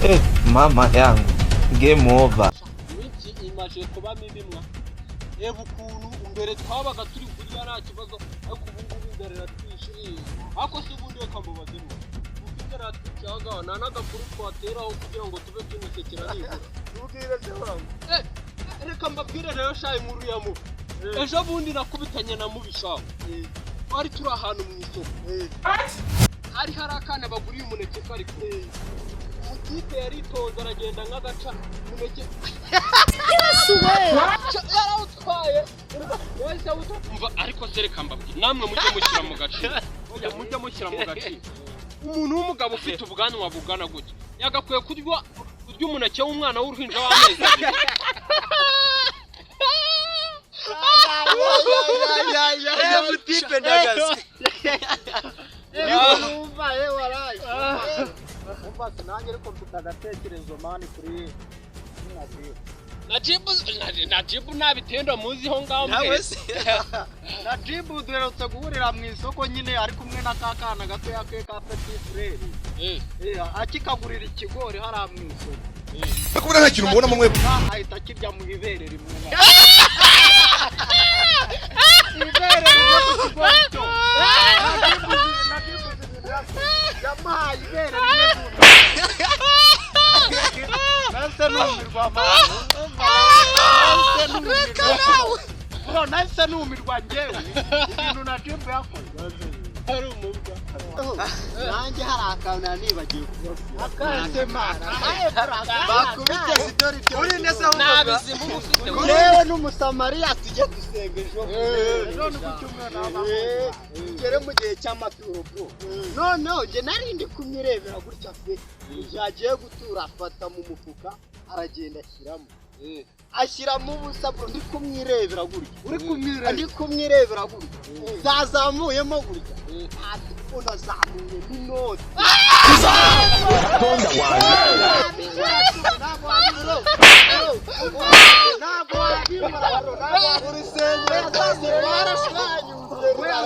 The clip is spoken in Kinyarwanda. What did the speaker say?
Eh, mama yangu, game over. Iminsi imaze kuba mibi mwa. Reba ukuntu mbere twabaga turi kurya nta kibazo, ariko ubu ngubu inzara iratwishe. Ariko se ubundi reka mbubaze mwa, kuko inzara yatwicaye aha, nta n'agakuru twateraho kugira ngo tube tunisekera nibura. Tubwire se wangu. Eh, reka mbabwire rero sha, inkuru ya Mubi. Ejo bundi nakubitanye na Mubi sha. Twari turi ahantu mu isoko, hari akana baguriye umuneke kari kure. Umutipe yaritonze, aragenda nk'agaca umuneke yarawutwaye, yahise awutwa. Ariko se reka mbabwire, namwe mujye mushyira mu gaciro. Oya, mujye mushyira mu gaciro. Umuntu w'umugabo ufite ubwanwa bugana gutya yagakwiye kurya umuneke w'umwana w'uruhinja w'amezi 2? Eh, mutipe ndagaze. Numva waraye. Umva, nanjye ariko mfite agatekerezo man kuri Najibu. Najibu, Najibu ntabitendo muziho ngaho Nawe mbese. se. Najibu duherutse guhurira mu isoko nyine, ari kumwe na ka kana gatoya ke ka petit frère. Akikagurira ikigori hariya mu isoko. Kubona nta kintu mubonamo mwe. Ahita akirya mu ibere rimwe na ibere rimwe ku kigori cyo. Najibu ibintu yakoze. Yamuhaye ibere rimwe mu ntoki. Nahise numirwa man. Nahise numirwa. Bro, nahise numirwa njyewe. Ibintu Najibu yakoze. Ari umubwa. Nanjye hari akantu nibagiwe kubabwira. Akase man. Bakubite story byo. Uri nese ahubwo. Nta bizima uba ufite. Yewe n'Umusamariya tujye gusenga ejo. Ejo ni ku cyumweru. Tugere mu gihe cy'amaturo bro. Noneho njye nari ndi kumwirebera gutya pe. Igihe agiye gutura afata mu mufuka, aragenda ashyiramo. Ashyiramo ubusa bro, ndi kumwirebera gutya. Uri kumwireba. Ndi kumwirebera gutya. Zazamuyemo gutya. Ati unazamuye n'inoti. Ntabwo wabibura. Ntabwo wabibura bro. Urusengero rwose rwarashwanyutse. Twese.